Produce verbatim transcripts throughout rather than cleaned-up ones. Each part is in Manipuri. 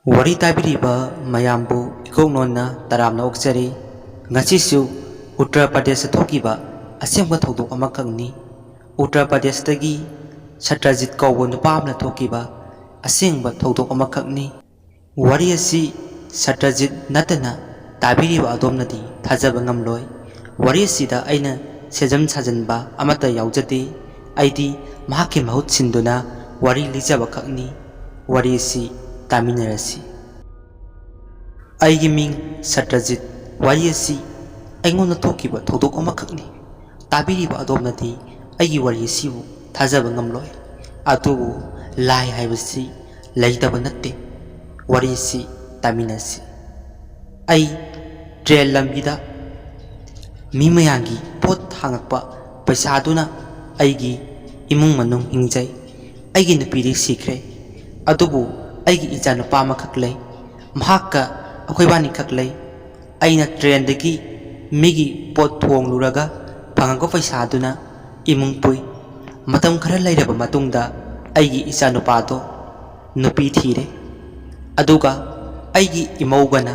ꯋꯥꯔꯤ ꯇꯥꯕꯤꯔꯤꯕ ꯃꯌꯥꯝꯕꯨ ꯏꯀꯣꯛꯅꯣꯟꯅ ꯇꯔꯥꯝꯅ ꯑꯣꯛꯆꯔꯤ꯫ ꯉꯁꯤꯁꯨ ꯎꯠꯇꯔ ꯄ꯭ꯔꯗꯦꯁꯇ ꯊꯣꯛꯈꯤꯕ ꯑꯁꯦꯡꯕ ꯊꯧꯗꯣꯛ ꯑꯃꯈꯛꯅꯤ꯫ ꯎꯠꯇꯔ ꯄ꯭ꯔꯗꯦꯁꯇꯒꯤ ꯁꯇ꯭ꯔꯖꯤꯠ ꯀꯧꯕ ꯅꯨꯄꯥ ꯑꯃꯅ ꯊꯣꯛꯈꯤꯕ ꯑꯁꯦꯡꯕ ꯊꯧꯗꯣꯛ ꯑꯃꯈꯛꯅꯤ꯫ ꯋꯥꯔꯤ ꯑꯁꯤ ꯁꯇ꯭ꯔꯖꯤꯠ ꯅꯠꯇꯅ ꯇꯥꯕꯤꯔꯤꯕ ꯑꯗꯣꯝꯅꯗꯤ ꯊꯥꯖꯕ ꯉꯝꯂꯣꯏ꯫ ꯋꯥꯔꯤ ꯑꯁꯤꯗ ꯑꯩꯅ ꯁꯦꯝꯖꯤꯟ ꯁꯥꯖꯤꯟꯕ ꯑꯃꯠꯇ ꯌꯥꯎꯖꯗꯦ꯫ ꯑꯩꯗꯤ ꯃꯍꯥꯛꯀꯤ ꯃꯍꯨꯠ ꯁꯤꯟꯗꯨꯅ ꯋꯥꯔꯤ ꯂꯤꯖꯕ ꯈꯛꯅꯤ꯫ ꯋꯥꯔꯤ ꯑꯁꯤ ꯇꯥꯃꯤꯟꯅꯔꯁꯤ꯫ ꯑꯩꯒꯤ ꯃꯤꯡ ꯁꯇ꯭ꯔꯖꯤꯠ꯫ ꯋꯥꯔꯤ ꯑꯁꯤ ꯑꯩꯉꯣꯟꯗ ꯊꯣꯛꯈꯤꯕ ꯊꯧꯗꯣꯛ ꯑꯃꯈꯛꯅꯤ꯫ ꯇꯥꯕꯤꯔꯤꯕ ꯑꯗꯣꯝꯅꯗꯤ ꯑꯩꯒꯤ ꯋꯥꯔꯤ ꯑꯁꯤꯕꯨ ꯊꯥꯖꯕ ꯉꯝꯂꯣꯏ꯫ ꯑꯗꯨꯕꯨ ꯂꯥꯏ ꯍꯥꯏꯕꯁꯤ ꯂꯩꯇꯕ ꯅꯠꯇꯦ꯫ ꯋꯥꯔꯤ ꯑꯁꯤ ꯇꯥꯃꯤꯟꯅꯁꯤ꯫ ꯑꯩ ꯇ꯭ꯔꯦꯟ ꯂꯝꯕꯤꯗ ꯃꯤ ꯃꯌꯥꯝꯒꯤ ꯄꯣꯠ ꯊꯥꯡꯉꯛꯄ ꯄꯩꯁꯥꯗꯨꯅ ꯑꯩꯒꯤ ꯏꯃꯨꯡ ꯃꯅꯨꯡ ꯍꯤꯡꯖꯩ꯫ ꯑꯩꯒꯤ ꯅꯨꯄꯤꯗꯤ ꯁꯤꯈ꯭ꯔꯦ, ꯑꯗꯨꯕꯨ ꯑꯩꯒꯤ ꯏꯆꯥꯅꯨꯄꯥ ꯑꯃꯈꯛ ꯂꯩ꯫ ꯃꯍꯥꯛꯀ ꯑꯩꯈꯣꯏꯕꯥꯅꯤꯈꯛ ꯂꯩ꯫ ꯑꯩꯅ ꯇ꯭ꯔꯦꯟꯗꯒꯤ ꯃꯤꯒꯤ ꯄꯣꯠ ꯊꯣꯡꯂꯨꯔꯒ ꯐꯪꯉꯛꯄ ꯄꯩꯁꯥꯗꯨꯅ ꯏꯃꯨꯡ ꯄꯨꯏ꯫ ꯃꯇꯝ ꯈꯔ ꯂꯩꯔꯕ ꯃꯇꯨꯡꯗ ꯑꯩꯒꯤ ꯏꯆꯥꯅꯨꯄꯥꯗꯣ ꯅꯨꯄꯤ ꯊꯤꯔꯦ꯫ ꯑꯗꯨꯒ ꯑꯩꯒꯤ ꯏꯃꯧꯒꯅ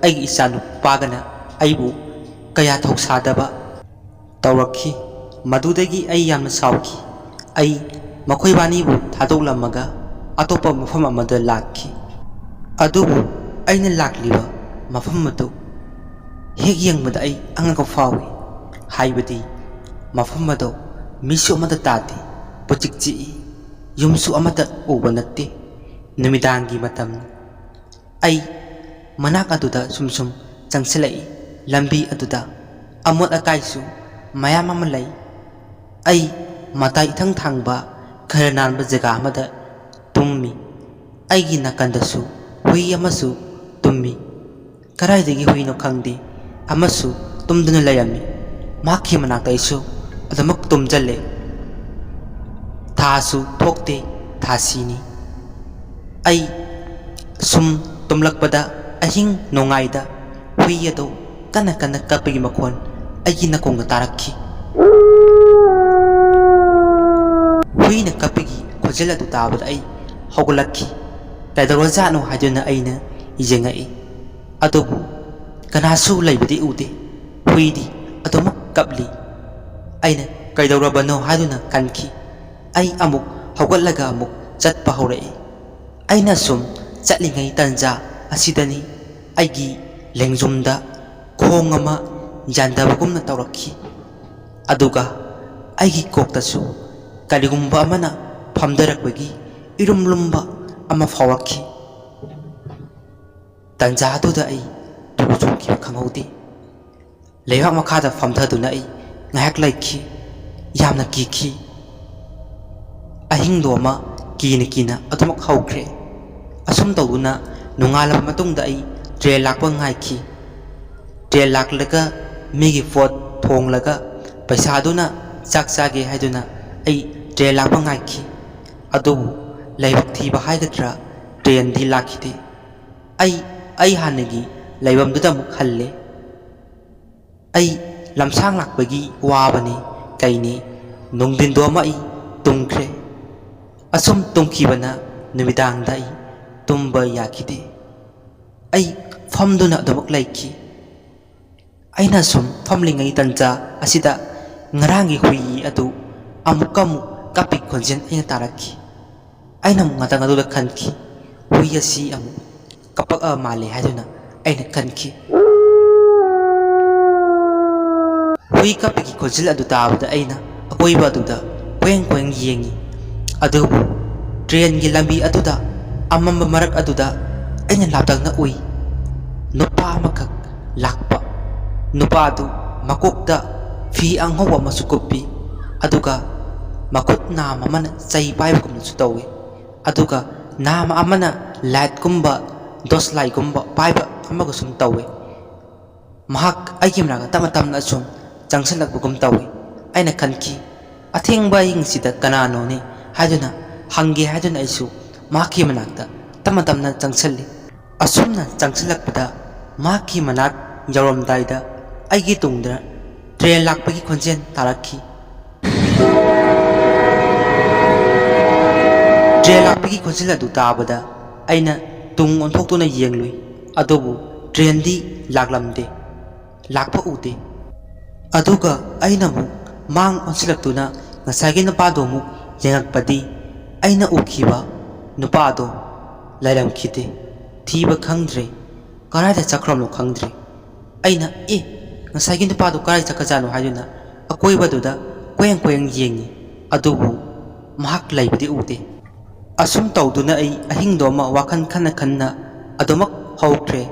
ꯑꯩꯒꯤ ꯏꯆꯥꯅꯨꯄꯥꯒꯅ ꯑꯩꯕꯨ ꯀꯌꯥ ꯊꯧꯁꯥꯗꯕ ꯇꯧꯔꯛꯈꯤ꯫ ꯃꯗꯨꯗꯒꯤ ꯑꯩ ꯌꯥꯝꯅ ꯁꯥꯎꯈꯤ꯫ ꯑꯩ ꯃꯈꯣꯏꯕꯥꯅꯤꯕꯨ ꯊꯥꯗꯣꯛꯂꯝꯃꯒ ꯑꯇꯣꯞꯄ ꯃꯐꯝ ꯑꯃꯗ ꯂꯥꯛꯈꯤ꯫ ꯑꯗꯨꯕꯨ ꯑꯩꯅ ꯂꯥꯛꯂꯤꯕ ꯃꯐꯝ ꯑꯗꯨ ꯍꯦꯛ ꯌꯦꯡꯕꯗ ꯑꯩ ꯑꯉꯛꯄ ꯐꯥꯎꯏ꯫ ꯍꯥꯏꯕꯗꯤ ꯃꯐꯝ ꯑꯗꯨ ꯃꯤꯁꯨ ꯑꯃꯠꯇ ꯇꯥꯗꯦ, ꯄꯨꯆꯤꯛ ꯆꯤꯛꯏ, ꯌꯨꯝꯁꯨ ꯑꯃꯠꯇ ꯎꯕ ꯅꯠꯇꯦ꯫ ꯅꯨꯃꯤꯗꯥꯡꯒꯤ ꯃꯇꯝꯅꯤ꯫ ꯑꯩ ꯃꯅꯥꯛ ꯑꯗꯨꯗ ꯁꯨꯝ ꯁꯨꯝ ꯆꯪꯁꯤꯜꯂꯛꯏ꯫ ꯂꯝꯕꯤ ꯑꯗꯨꯗ ꯑꯃꯣꯠ ꯑꯀꯥꯏꯁꯨ ꯃꯌꯥꯝ ꯑꯃ ꯂꯩ꯫ ꯑꯩ ꯃꯇꯥꯏ ꯏꯊꯪ ꯊꯪꯕ ꯈꯔ ꯅꯥꯟꯕ ꯖꯒꯥ ꯑꯃꯗ ꯇꯨꯝꯃꯤ꯫ ꯑꯩꯒꯤ ꯅꯥꯀꯟꯗꯁꯨ ꯍꯨꯏ ꯑꯃꯁꯨ ꯇꯨꯝꯃꯤ꯫ ꯀꯗꯥꯏꯗꯒꯤ ꯍꯨꯏꯅꯣ ꯈꯪꯗꯦ, ꯑꯃꯁꯨ ꯇꯨꯝꯗꯨꯅ ꯂꯩꯔꯝꯃꯤ꯫ ꯃꯍꯥꯛꯀꯤ ꯃꯅꯥꯛꯇ ꯑꯩꯁꯨ ꯑꯗꯨꯃꯛ ꯇꯨꯝꯖꯜꯂꯦ꯫ ꯊꯥꯁꯨ ꯊꯣꯛꯇꯦ, ꯊꯥꯁꯤꯅꯤ꯫ ꯑꯩ ꯁꯨꯝ ꯇꯨꯝꯂꯛꯄꯗ ꯑꯍꯤꯡ ꯅꯣꯡꯌꯥꯏꯗ ꯍꯨꯏ ꯑꯗꯨ ꯀꯟꯅ ꯀꯟꯅ ꯀꯞꯄꯒꯤ ꯃꯈꯣꯟ ꯑꯩꯒꯤ ꯅꯥꯀꯣꯡꯗ ꯇꯥꯔꯛꯈꯤ꯫ ꯍꯨꯏꯅ ꯀꯞꯄꯒꯤ ꯈꯣꯟꯖꯦꯜ ꯑꯗꯨ ꯇꯥꯕꯗ ꯑꯩ ꯍꯧꯒꯠꯂꯛꯈꯤ꯫ ꯀꯩꯗꯧꯔꯖꯥꯠꯅꯣ ꯍꯥꯏꯗꯨꯅ ꯑꯩꯅ ꯌꯦꯡꯉꯛꯏ꯫ ꯑꯗꯨꯕꯨ ꯀꯅꯥꯁꯨ ꯂꯩꯕꯗꯤ ꯎꯗꯦ꯫ ꯍꯨꯏꯗꯤ ꯑꯗꯨꯃꯛ ꯀꯞꯂꯤ꯫ ꯑꯩꯅ ꯀꯩꯗꯧꯔꯕꯅꯣ ꯍꯥꯏꯗꯨꯅ ꯈꯟꯈꯤ꯫ ꯑꯩ ꯑꯃꯨꯛ ꯍꯧꯒꯠꯂꯒ ꯑꯃꯨꯛ ꯆꯠꯄ ꯍꯧꯔꯛꯏ꯫ ꯑꯩꯅ ꯁꯨꯝ ꯆꯠꯂꯤꯉꯩ ꯇꯟꯖꯥ ꯑꯁꯤꯗꯅꯤ ꯑꯩꯒꯤ ꯂꯦꯡꯖꯨꯝꯗ ꯈꯣꯡ ꯑꯃ ꯌꯥꯟꯗꯕꯒꯨꯝꯅ ꯇꯧꯔꯛꯈꯤ꯫ ꯑꯗꯨꯒ ꯑꯩꯒꯤ ꯀꯣꯛꯇꯁꯨ ꯀꯔꯤꯒꯨꯝꯕ ꯑꯃꯅ ꯐꯝꯊꯔꯛꯄꯒꯤ ꯏꯔꯨꯝ ꯂꯨꯝꯕ ꯑꯃ ꯐꯥꯎꯔꯛꯈꯤ꯫ ꯇꯟꯖꯥ ꯑꯗꯨꯗ ꯑꯩ ꯇꯨ ꯆꯣꯡꯈꯤꯕ ꯈꯪꯍꯧꯗꯦ꯫ ꯂꯩꯕꯥꯛ ꯃꯈꯥꯗ ꯐꯝꯊꯗꯨꯅ ꯑꯩ ꯉꯥꯏꯍꯥꯛ ꯂꯩꯈꯤ꯫ ꯌꯥꯝꯅ ꯀꯤꯈꯤ꯫ ꯑꯍꯤꯡꯗꯣ ꯑꯃ ꯀꯤꯅ ꯀꯤꯅ ꯑꯗꯨꯃꯛ ꯍꯧꯈ꯭ꯔꯦ꯫ ꯑꯁꯨꯝ ꯇꯧꯗꯨꯅ ꯅꯣꯡꯉꯥꯜꯂꯕ ꯃꯇꯨꯡꯗ ꯑꯩ ꯇ꯭ꯔꯦꯟ ꯂꯥꯛꯄ ꯉꯥꯏꯈꯤ꯫ ꯇ꯭ꯔꯦꯟ ꯂꯥꯛꯂꯒ ꯃꯤꯒꯤ ꯄꯣꯠ ꯊꯣꯡꯂꯒ ꯄꯩꯁꯥꯗꯨꯅ ꯆꯥꯛ ꯆꯥꯒꯦ ꯍꯥꯏꯗꯨꯅ ꯑꯩ ꯇ꯭ꯔꯦꯟ ꯂꯥꯛꯄ ꯉꯥꯏꯈꯤ꯫ ꯑꯗꯨꯕꯨ ꯂꯥꯏꯕꯛ ꯊꯤꯕ ꯍꯥꯏꯒꯗ꯭ꯔꯥ, ꯇ꯭ꯔꯦꯟꯗꯤ ꯂꯥꯛꯈꯤꯗꯦ꯫ ꯑꯩ, ꯑꯩ ꯍꯥꯟꯅꯒꯤ ꯂꯩꯐꯝꯗꯨꯗ ꯑꯃꯨꯛ ꯍꯜꯂꯦ꯫ ꯑꯩ ꯂꯝꯁꯥꯡ ꯂꯥꯛꯄꯒꯤ ꯋꯥꯕꯅꯤ ꯀꯩꯅꯤ, ꯅꯨꯡꯊꯤꯟꯗꯣ ꯑꯃ ꯑꯩ ꯇꯨꯝꯈ꯭ꯔꯦ꯫ ꯑꯁꯨꯝ ꯇꯨꯝꯈꯤꯕꯅ ꯅꯨꯃꯤꯗꯥꯡꯗ ꯑꯩ ꯇꯨꯝꯕ ꯌꯥꯈꯤꯗꯦ꯫ ꯑꯩ ꯐꯝꯗꯨꯅ ꯑꯗꯨꯃꯛ ꯂꯩꯈꯤ꯫ ꯑꯩꯅ ꯁꯨꯝ ꯐꯝꯂꯤꯉꯩ ꯇꯟꯖꯥ ꯑꯁꯤꯗ ꯉꯔꯥꯡꯒꯤ ꯍꯨꯏ ꯑꯗꯨ ꯑꯃꯨꯛꯀ ꯑꯃꯨꯛ ꯀꯞꯄꯤ ꯈꯣꯟꯖꯦꯜ ꯑꯩꯅ ꯇꯥꯔꯛꯈꯤ꯫ ꯑꯩꯅ ꯑꯃꯨꯛ ꯉꯥꯛꯇꯪ ꯑꯗꯨꯗ ꯈꯟꯈꯤ, "ꯍꯨꯏ ꯑꯁꯤ ꯑꯃꯨꯛ ꯀꯞꯄꯛꯑ ꯃꯥꯜꯂꯦ" ꯍꯥꯏꯗꯨꯅ ꯑꯩꯅ ꯈꯟꯈꯤ꯫ ꯍꯨꯏ ꯀꯞꯄꯒꯤ ꯈꯣꯟꯖꯦꯜ ꯑꯗꯨ ꯇꯥꯕꯗ ꯑꯩꯅ ꯑꯀꯣꯏꯕ ꯑꯗꯨꯗ ꯀꯣꯏꯌꯦꯡ ꯀꯣꯏꯌꯦꯡ ꯌꯦꯡꯉꯤ꯫ ꯑꯗꯨꯕꯨ ꯇ꯭ꯔꯦꯟꯒꯤ ꯂꯝꯕꯤ ꯑꯗꯨꯗ ꯑꯃꯝꯕ ꯃꯔꯛ ꯑꯗꯨꯗ ꯑꯩꯅ ꯂꯥꯞꯇꯛꯅ ꯎꯏ꯫ ꯅꯨꯄꯥ ꯑꯃꯈꯛ ꯂꯥꯛꯄ꯫ ꯅꯨꯄꯥꯗꯨ ꯃꯀꯣꯛꯇ ꯐꯤ ꯑꯉꯧꯕ ꯑꯃꯁꯨ ꯀꯨꯞꯄꯤ꯫ ꯑꯗꯨꯒ ꯃꯈꯨꯠ ꯅꯥꯝ ꯑꯃꯅ ꯆꯩ ꯄꯥꯏꯕꯒꯨꯝꯅꯁꯨ ꯇꯧꯏ꯫ ꯑꯗꯨꯒ ꯅꯥꯝ ꯑꯃꯅ ꯂꯥꯏꯠꯀꯨꯝꯕ, ꯗꯣꯁ ꯂꯥꯏꯠꯀꯨꯝꯕ ꯄꯥꯏꯕ ꯑꯃꯒꯁꯨꯝ ꯇꯧꯏ꯫ ꯃꯍꯥꯛ ꯑꯩꯒꯤ ꯃꯅꯥꯛꯇ ꯇꯞꯅ ꯇꯞꯅ ꯁꯨꯝ ꯆꯪꯁꯤꯜꯂꯛꯄꯒꯨꯝ ꯇꯧꯏ꯫ ꯑꯩꯅ ꯈꯟꯈꯤ, "ꯑꯊꯦꯡꯕ ꯑꯍꯤꯡꯁꯤꯗ ꯀꯅꯥꯅꯣꯅꯦ?" ꯍꯥꯏꯗꯨꯅ ꯍꯪꯒꯦ ꯍꯥꯏꯗꯨꯅ ꯑꯩꯁꯨ ꯃꯍꯥꯛꯀꯤ ꯃꯅꯥꯛꯇ ꯇꯞꯅ ꯇꯞꯅ ꯆꯪꯁꯤꯜꯂꯤ꯫ ꯑꯁꯨꯝꯅ ꯆꯪꯁꯤꯜꯂꯛꯄꯗ ꯃꯍꯥꯛꯀꯤ ꯃꯅꯥꯛ ꯌꯧꯔꯝꯗꯥꯏꯗ ꯑꯩꯒꯤ ꯇꯨꯡꯗ ꯇ꯭ꯔꯦꯟ ꯂꯥꯛꯄꯒꯤ ꯈꯣꯟꯖꯦꯜ ꯇꯥꯔꯛꯈꯤ꯫ ꯇ꯭ꯔꯦꯟ ꯂꯥꯛꯄꯒꯤ ꯈꯣꯟꯖꯦꯜ ꯑꯗꯨ ꯇꯥꯕꯗ ꯑꯩꯅ ꯇꯨꯡ ꯑꯣꯟꯊꯣꯛꯇꯨꯅ ꯌꯦꯡꯂꯨꯏ, ꯑꯗꯨꯕꯨ ꯇ꯭ꯔꯦꯟꯗꯤ ꯂꯥꯛꯂꯝꯗꯦ, ꯂꯥꯛꯄ ꯎꯗꯦ꯫ ꯑꯗꯨꯒ ꯑꯩꯅ ꯑꯃꯨꯛ ꯃꯥꯡ ꯑꯣꯟꯁꯤꯜꯂꯛꯇꯨꯅ ꯉꯁꯥꯏꯒꯤ ꯅꯨꯄꯥꯗꯨ ꯑꯃꯨꯛ ꯌꯦꯡꯉꯛꯄꯗꯤ, ꯑꯩꯅ ꯎꯈꯤꯕ ꯅꯨꯄꯥꯗꯣ ꯂꯩꯔꯝꯈꯤꯗꯦ꯫ ꯊꯤꯕ ꯈꯪꯗ꯭ꯔꯦ, ꯀꯗꯥꯏꯗ ꯆꯠꯈ꯭ꯔꯕꯅꯣ ꯈꯪꯗ꯭ꯔꯦ꯫ ꯑꯩꯅ, "ꯑꯦ, ꯉꯁꯥꯏꯒꯤ ꯅꯨꯄꯥꯗꯨ ꯀꯗꯥꯏ ꯆꯠꯈ꯭ꯔꯖꯥꯠꯅꯣ?" ꯍꯥꯏꯗꯨꯅ ꯑꯀꯣꯏꯕꯗꯨꯗ ꯀꯣꯌꯦꯡ ꯀꯣꯌꯦꯡ ꯌꯦꯡꯉꯤ, ꯑꯗꯨꯕꯨ ꯃꯍꯥꯛ ꯂꯩꯕꯗꯤ ꯎꯗꯦ꯫ ꯑꯁꯨꯝ ꯇꯧꯗꯨꯅ ꯑꯩ ꯑꯍꯤꯡꯗꯣ ꯑꯃ ꯋꯥꯈꯜ ꯈꯟꯅ ꯈꯟꯅ ꯑꯗꯨꯃꯛ ꯍꯧꯈ꯭ꯔꯦ꯫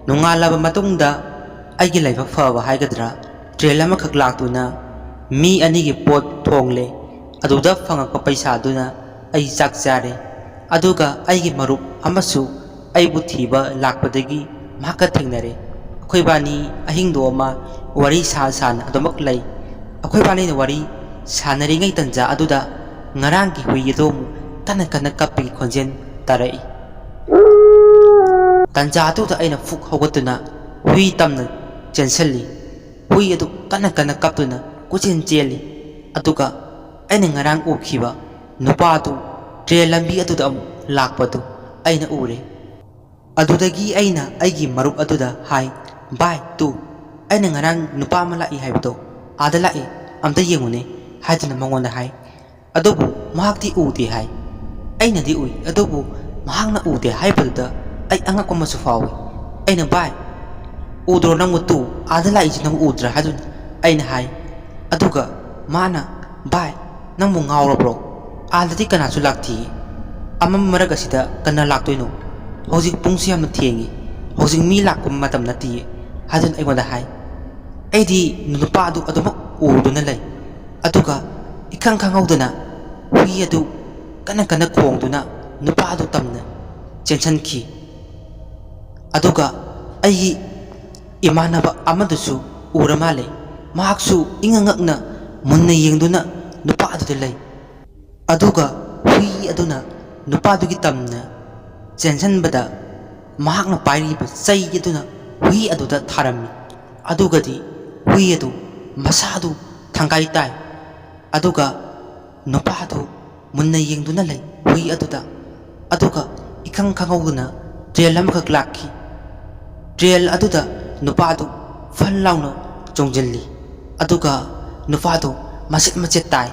ꯅꯣꯡꯉꯥꯜꯂꯕ ꯃꯇꯨꯡꯗ ꯑꯩꯒꯤ ꯂꯥꯏꯕꯛ ꯐꯕ ꯍꯥꯏꯒꯗ꯭ꯔꯥ, ꯇ꯭ꯔꯦꯟ ꯑꯃꯈꯛ ꯂꯥꯛꯇꯨꯅ ꯃꯤ ꯑꯅꯤꯒꯤ ꯄꯣꯠ ꯊꯣꯡꯂꯦ꯫ ꯑꯗꯨꯗ ꯐꯪꯉꯛꯄ ꯄꯩꯁꯥꯗꯨꯅ ꯑꯩ ꯆꯥꯛ ꯆꯥꯔꯦ꯫ ꯑꯗꯨꯒ ꯑꯩꯒꯤ ꯃꯔꯨꯞ ꯑꯃꯁꯨ ꯑꯩꯕꯨ ꯊꯤꯕ ꯂꯥꯛꯄꯗꯒꯤ ꯃꯍꯥꯛꯀ ꯊꯦꯡꯅꯔꯦ꯫ ꯑꯩꯈꯣꯏꯕꯥꯅꯤ ꯑꯍꯤꯡꯗꯣ ꯑꯃ ꯋꯥꯔꯤ ꯁꯥ ꯁꯥꯅ ꯑꯗꯨꯃꯛ ꯂꯩ꯫ ꯑꯩꯈꯣꯏꯕꯥꯅꯤꯅ ꯋꯥꯔꯤ ꯁꯥꯟꯅꯔꯤꯉꯩ ꯇꯟꯖꯥ ꯑꯗꯨꯗ ꯉꯔꯥꯡꯒꯤ ꯍꯨꯏ ꯑꯗꯨ ꯑꯃꯨꯛ ꯀꯟꯅ ꯀꯟꯅ ꯀꯞꯄꯒꯤ ꯈꯣꯟꯖꯦꯜ ꯇꯥꯔꯛꯏ꯫ ꯇꯟꯖꯥ ꯑꯗꯨꯗ ꯑꯩꯅ ꯐꯨꯛ ꯍꯧꯒꯠꯇꯨꯅ ꯍꯨꯏ ꯇꯝꯅ ꯆꯦꯟꯁꯤꯜꯂꯤ꯫ ꯍꯨꯏ ꯑꯗꯨ ꯀꯟꯅ ꯀꯟꯅ ꯀꯞꯇꯨꯅ ꯀꯣꯏꯆꯦꯟ ꯆꯦꯜꯂꯤ꯫ ꯑꯗꯨꯒ ꯑꯩꯅ ꯉꯔꯥꯡ ꯎꯈꯤꯕ ꯅꯨꯄꯥꯗꯨ ꯇ꯭ꯔꯦꯟ ꯂꯝꯕꯤ ꯑꯗꯨꯗ ꯑꯃꯨꯛ ꯂꯥꯛꯄꯗꯨ ꯑꯩꯅ ꯎꯔꯦ꯫ ꯑꯗꯨꯗꯒꯤ ꯑꯩꯅ ꯑꯩꯒꯤ ꯃꯔꯨꯞ ꯑꯗꯨꯗ ꯍꯥꯏ, "ꯚꯥꯏ, ꯇꯨ, ꯑꯩꯅ ꯉꯔꯥꯡ ꯅꯨꯄꯥ ꯑꯃ ꯂꯥꯛꯏ ꯍꯥꯏꯕꯗꯣ ꯑꯥꯗ ꯂꯥꯛꯏ, ꯑꯝꯇ ꯌꯦꯡꯉꯨꯅꯦ" ꯍꯥꯏꯗꯨꯅ ꯃꯉꯣꯟꯗ ꯍꯥꯏ꯫ ꯑꯗꯨꯕꯨ ꯃꯍꯥꯛꯇꯤ ꯎꯗꯦ ꯍꯥꯏ꯫ ꯑꯩꯅꯗꯤ ꯎꯏ, ꯑꯗꯨꯕꯨ ꯃꯍꯥꯛꯅ ꯎꯗꯦ ꯍꯥꯏꯕꯗꯨꯗ ꯑꯩ ꯑꯉꯛꯄ ꯑꯃꯁꯨ ꯐꯥꯎꯏ꯫ ꯑꯩꯅ, "ꯚꯥꯏ, ꯎꯗ꯭ꯔꯣ ꯅꯪꯕꯨ? ꯇꯨ, ꯑꯥꯗ ꯂꯥꯛꯏꯁꯤ ꯅꯪ ꯎꯗ꯭ꯔꯥ?" ꯍꯥꯏꯗꯨꯅ ꯑꯩꯅ ꯍꯥꯏ꯫ ꯑꯗꯨꯒ ꯃꯥꯅ, "ꯚꯥꯏ, ꯅꯪꯕꯨ ꯉꯥꯎꯔꯕ꯭ꯔꯣ? ꯑꯥꯗꯗꯤ ꯀꯅꯥꯁꯨ ꯂꯥꯛꯇꯤꯌꯦ꯫ ꯑꯃꯝ ꯃꯔꯛ ꯑꯁꯤꯗ ꯀꯅꯥ ꯂꯥꯛꯇꯣꯏꯅꯣ? ꯍꯧꯖꯤꯛ ꯄꯨꯡꯁꯨ ꯌꯥꯝꯅ ꯊꯦꯡꯉꯤ꯫ ꯍꯧꯖꯤꯛ ꯃꯤ ꯂꯥꯛꯄ ꯃꯇꯝ ꯅꯠꯇꯤꯌꯦ" ꯍꯥꯏꯗꯨꯅ ꯑꯩꯉꯣꯟꯗ ꯍꯥꯏ꯫ ꯑꯩꯗꯤ ꯅꯨꯄꯥ ꯑꯗꯨ ꯑꯗꯨꯃꯛ ꯎꯗꯨꯅ ꯂꯩ꯫ ꯑꯗꯨꯒ ꯏꯈꯪ ꯈꯪꯍꯧꯗꯅ ꯍꯨꯏ ꯑꯗꯨ ꯀꯟꯅ ꯀꯟꯅ ꯈꯣꯡꯗꯨꯅ ꯅꯨꯄꯥ ꯑꯗꯨ ꯇꯝꯅ ꯆꯦꯟꯁꯤꯟꯈꯤ꯫ ꯑꯗꯨꯒ ꯑꯩꯒꯤ ꯏꯃꯥꯟꯅꯕ ꯑꯃꯗꯨꯁꯨ ꯎꯔ ꯃꯥꯜꯂꯦ꯫ ꯃꯍꯥꯛꯁꯨ ꯏꯉꯛ ꯉꯛꯅ ꯃꯨꯟꯅ ꯌꯦꯡꯗꯨꯅ ꯅꯨꯄꯥ ꯑꯗꯨꯗ ꯂꯩ꯫ ꯑꯗꯨꯒ ꯍꯨꯏ ꯑꯗꯨꯅ ꯅꯨꯄꯥꯗꯨꯒꯤ ꯇꯝꯅ ꯆꯦꯟꯁꯤꯟꯕꯗ ꯃꯍꯥꯛꯅ ꯄꯥꯏꯔꯤꯕ ꯆꯩ ꯑꯗꯨꯅ ꯍꯨꯏ ꯑꯗꯨꯗ ꯊꯥꯔꯝꯃꯤ꯫ ꯑꯗꯨꯒꯗꯤ ꯍꯨꯏ ꯑꯗꯨ ꯃꯁꯥꯗꯨ ꯊꯪꯒꯥꯏ ꯇꯥꯏ꯫ ꯑꯗꯨꯒ ꯅꯨꯄꯥꯗꯨ ꯃꯨꯟꯅ ꯌꯦꯡꯗꯨꯅ ꯂꯩ ꯍꯨꯏ ꯑꯗꯨꯗ꯫ ꯑꯗꯨꯒ ꯏꯈꯪ ꯈꯪꯍꯧꯗꯅ ꯇ꯭ꯔꯦꯟ ꯑꯃꯈꯛ ꯂꯥꯛꯈꯤ꯫ ꯇ꯭ꯔꯦꯟ ꯑꯗꯨꯗ ꯅꯨꯄꯥꯗꯨ ꯐꯟ ꯂꯥꯎꯅ ꯆꯣꯡꯁꯤꯜꯂꯤ꯫ ꯑꯗꯨꯒ ꯅꯨꯄꯥꯗꯨ ꯃꯆꯦꯠ ꯃꯆꯦꯠ ꯇꯥꯏ꯫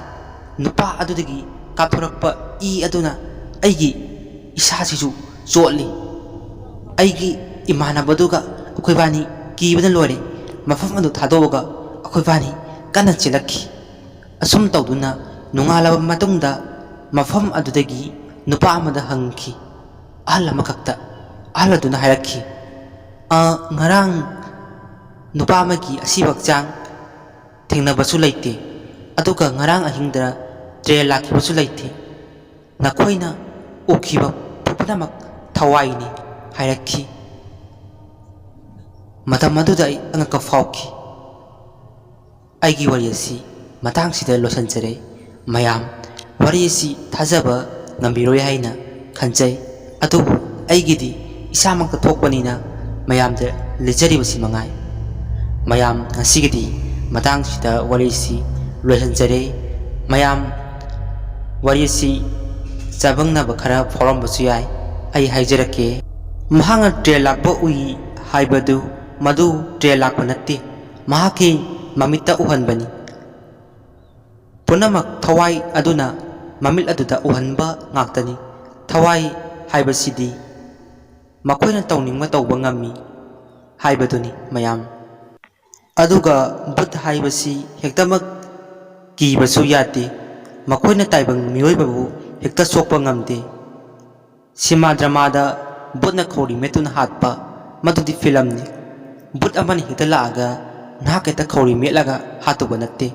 ꯅꯨꯄꯥ ꯑꯗꯨꯗꯒꯤ ꯀꯥꯞꯊꯣꯔꯛꯄ ꯏ ꯑꯗꯨꯅ ꯑꯩꯒꯤ ꯏꯁꯥꯁꯤꯁꯨ ꯆꯣꯠꯂꯤ꯫ ꯑꯩꯒꯤ ꯏꯃꯥꯟꯅꯕꯗꯨꯒ ꯑꯩꯈꯣꯏꯕꯥꯅꯤ ꯀꯤꯕꯅ ꯂꯣꯏꯔꯦ꯫ ꯃꯐꯝ ꯑꯗꯨ ꯊꯥꯗꯣꯛꯑꯒ ꯑꯩꯈꯣꯏꯕꯥꯅꯤ ꯀꯟꯅ ꯆꯦꯜꯂꯛꯈꯤ꯫ ꯑꯁꯨꯝ ꯇꯧꯗꯨꯅ ꯅꯣꯡꯉꯥꯜꯂꯕ ꯃꯇꯨꯡꯗ ꯃꯐꯝ ꯑꯗꯨꯗꯒꯤ ꯅꯨꯄꯥ ꯑꯃꯗ ꯍꯪꯈꯤ꯫ ꯑꯍꯜ ꯑꯃꯈꯛꯇ꯫ ꯑꯍꯜ ꯑꯗꯨꯅ ꯍꯥꯏꯔꯛꯈꯤ, "ꯑ, ꯉꯔꯥꯡ ꯅꯨꯄꯥ ꯑꯃꯒꯤ ꯑꯁꯤꯕ ꯍꯛꯆꯥꯡ ꯊꯦꯡꯅꯕꯁꯨ ꯂꯩꯇꯦ, ꯑꯗꯨꯒ ꯉꯔꯥꯡ ꯑꯍꯤꯡꯗ ꯇ꯭ꯔꯦꯟ ꯂꯥꯛꯈꯤꯕꯁꯨ ꯂꯩꯇꯦ꯫ ꯅꯈꯣꯏꯅ ꯎꯈꯤꯕ ꯄꯨꯝꯅꯃꯛ ꯊꯋꯥꯏꯅꯤ" ꯍꯥꯏꯔꯛꯈꯤ꯫ ꯃꯇꯝ ꯑꯗꯨꯗ ꯑꯩ ꯑꯉꯛꯄ ꯐꯥꯎꯈꯤ꯫ ꯑꯩꯒꯤ ꯋꯥꯔꯤ ꯑꯁꯤ ꯃꯇꯥꯡꯁꯤꯗ ꯂꯣꯏꯁꯤꯟꯖꯔꯦ꯫ ꯃꯌꯥꯝ, ꯋꯥꯔꯤ ꯑꯁꯤ ꯊꯥꯖꯕ ꯉꯝꯕꯤꯔꯣꯏ ꯍꯥꯏꯅ ꯈꯟꯖꯩ, ꯑꯗꯨꯕꯨ ꯑꯩꯒꯤꯗꯤ ꯏꯁꯥꯃꯛꯇ ꯊꯣꯛꯄꯅꯤꯅ ꯃꯌꯥꯝꯗ ꯂꯤꯖꯔꯤꯕꯁꯤ ꯃꯉꯥꯏ꯫ ꯃꯌꯥꯝ, ꯉꯁꯤꯒꯤꯗꯤ ꯃꯇꯥꯡꯁꯤꯗ ꯋꯥꯔꯤꯁꯤ ꯂꯣꯏꯁꯤꯟꯖꯔꯦ꯫ ꯃꯌꯥꯝ, ꯋꯥꯔꯤꯁꯤ ꯆꯥꯕꯪꯅꯕ ꯈꯔ ꯐꯥꯎꯔꯝꯕꯁꯨ ꯌꯥꯏ꯫ ꯑꯩ ꯍꯥꯏꯖꯔꯛꯀꯦ꯫ ꯃꯍꯥꯛꯅ ꯇ꯭ꯔꯦꯟ ꯂꯥꯛꯄ ꯎꯏ ꯍꯥꯏꯕꯗꯨ ꯃꯗꯨ ꯇ꯭ꯔꯦꯟ ꯂꯥꯛꯄ ꯅꯠꯇꯦ, ꯃꯍꯥꯛꯀꯤ ꯃꯃꯤꯠꯇ ꯎꯍꯟꯕꯅꯤ꯫ ꯄꯨꯝꯅꯃꯛ ꯊꯋꯥꯏ ꯑꯗꯨꯅ ꯃꯃꯤꯠ ꯑꯗꯨꯗ ꯎꯍꯟꯕ ꯉꯥꯛꯇꯅꯤ꯫ ꯊꯋꯥꯏ ꯍꯥꯏꯕꯁꯤꯗꯤ ꯃꯈꯣꯏꯅ ꯇꯧꯅꯤꯡꯕ ꯇꯧꯕ ꯉꯝꯃꯤ ꯍꯥꯏꯕꯗꯨꯅꯤ, ꯃꯌꯥꯝ꯫ ꯑꯗꯨꯒ ꯚꯨꯠ ꯍꯥꯏꯕꯁꯤ ꯍꯦꯛꯇꯃꯛ ꯀꯤꯕꯁꯨ ꯌꯥꯗꯦ꯫ ꯃꯈꯣꯏꯅ ꯇꯥꯏꯕꯪ ꯃꯤꯑꯣꯏꯕꯕꯨ ꯍꯦꯛꯇ ꯁꯣꯛꯄ ꯉꯝꯗꯦ꯫ ꯁꯤꯃꯥ ꯗ꯭ꯔꯃꯥꯗ ꯚꯨꯠꯅ ꯈꯧꯔꯤ ꯃꯦꯠꯇꯨꯅ ꯍꯥꯠꯄ, ꯃꯗꯨꯗꯤ ꯐꯤꯂꯝꯅꯤ꯫ ꯚꯨꯠ ꯑꯃꯅ ꯍꯦꯛꯇ ꯂꯥꯛꯑꯒ ꯅꯍꯥꯛ ꯍꯦꯛꯇ ꯈꯧꯔꯤ ꯃꯦꯠꯂꯒ ꯍꯥꯠꯇꯨꯕ ꯅꯠꯇꯦ꯫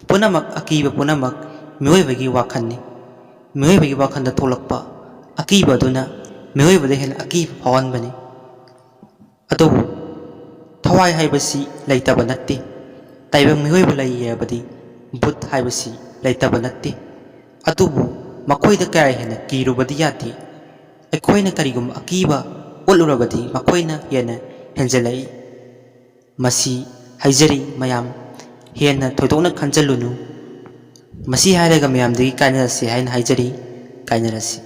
ꯄꯨꯝꯅꯃꯛ, ꯑꯀꯤꯕ ꯄꯨꯝꯅꯃꯛ ꯃꯤꯑꯣꯏꯕꯒꯤ ꯋꯥꯈꯜꯅꯤ꯫ ꯃꯤꯑꯣꯏꯕꯒꯤ ꯋꯥꯈꯜꯗ ꯊꯣꯛꯂꯛꯄ ꯑꯀꯤꯕ ꯑꯗꯨꯅ ꯃꯤꯑꯣꯏꯕꯗ ꯍꯦꯟꯅ ꯑꯀꯤꯕ ꯐꯥꯎꯍꯟꯕꯅꯤ꯫ ꯑꯗꯨꯕꯨ ꯊꯋꯥꯏ ꯍꯥꯏꯕꯁꯤ ꯂꯩꯇꯕ ꯅꯠꯇꯦ꯫ ꯇꯥꯏꯕꯪ ꯃꯤꯑꯣꯏꯕ ꯂꯩꯔꯕꯗꯤ ꯚꯨꯠ ꯍꯥꯏꯕꯁꯤ ꯂꯩꯇꯕ ꯅꯠꯇꯦ꯫ ꯑꯗꯨꯕꯨ ꯃꯈꯣꯏꯗ ꯀꯌꯥ ꯍꯦꯟꯅ ꯀꯤꯔꯨꯕꯗꯤ ꯌꯥꯗꯦ꯫ ꯑꯩꯈꯣꯏꯅ ꯀꯔꯤꯒꯨꯝꯕ ꯑꯀꯤꯕ ꯎꯠꯂꯨꯔꯕꯗꯤ ꯃꯈꯣꯏꯅ ꯍꯦꯟꯅ ꯍꯦꯟꯖꯜꯂꯛꯏ꯫ ꯃꯁꯤ ꯍꯥꯏꯖꯔꯤ ꯃꯌꯥꯝ, ꯍꯦꯟꯅ ꯊꯣꯏꯗꯣꯛꯅ ꯈꯟꯖꯜꯂꯨꯅꯨ꯫ ꯃꯁꯤ ꯍꯥꯏꯔꯒ ꯃꯌꯥꯝꯗꯒꯤ ꯀꯥꯏꯅꯔꯁꯤ ꯍꯥꯏꯅ ꯍꯥꯏꯖꯔꯤ꯫ ꯀꯥꯏꯅꯔꯁꯤ꯫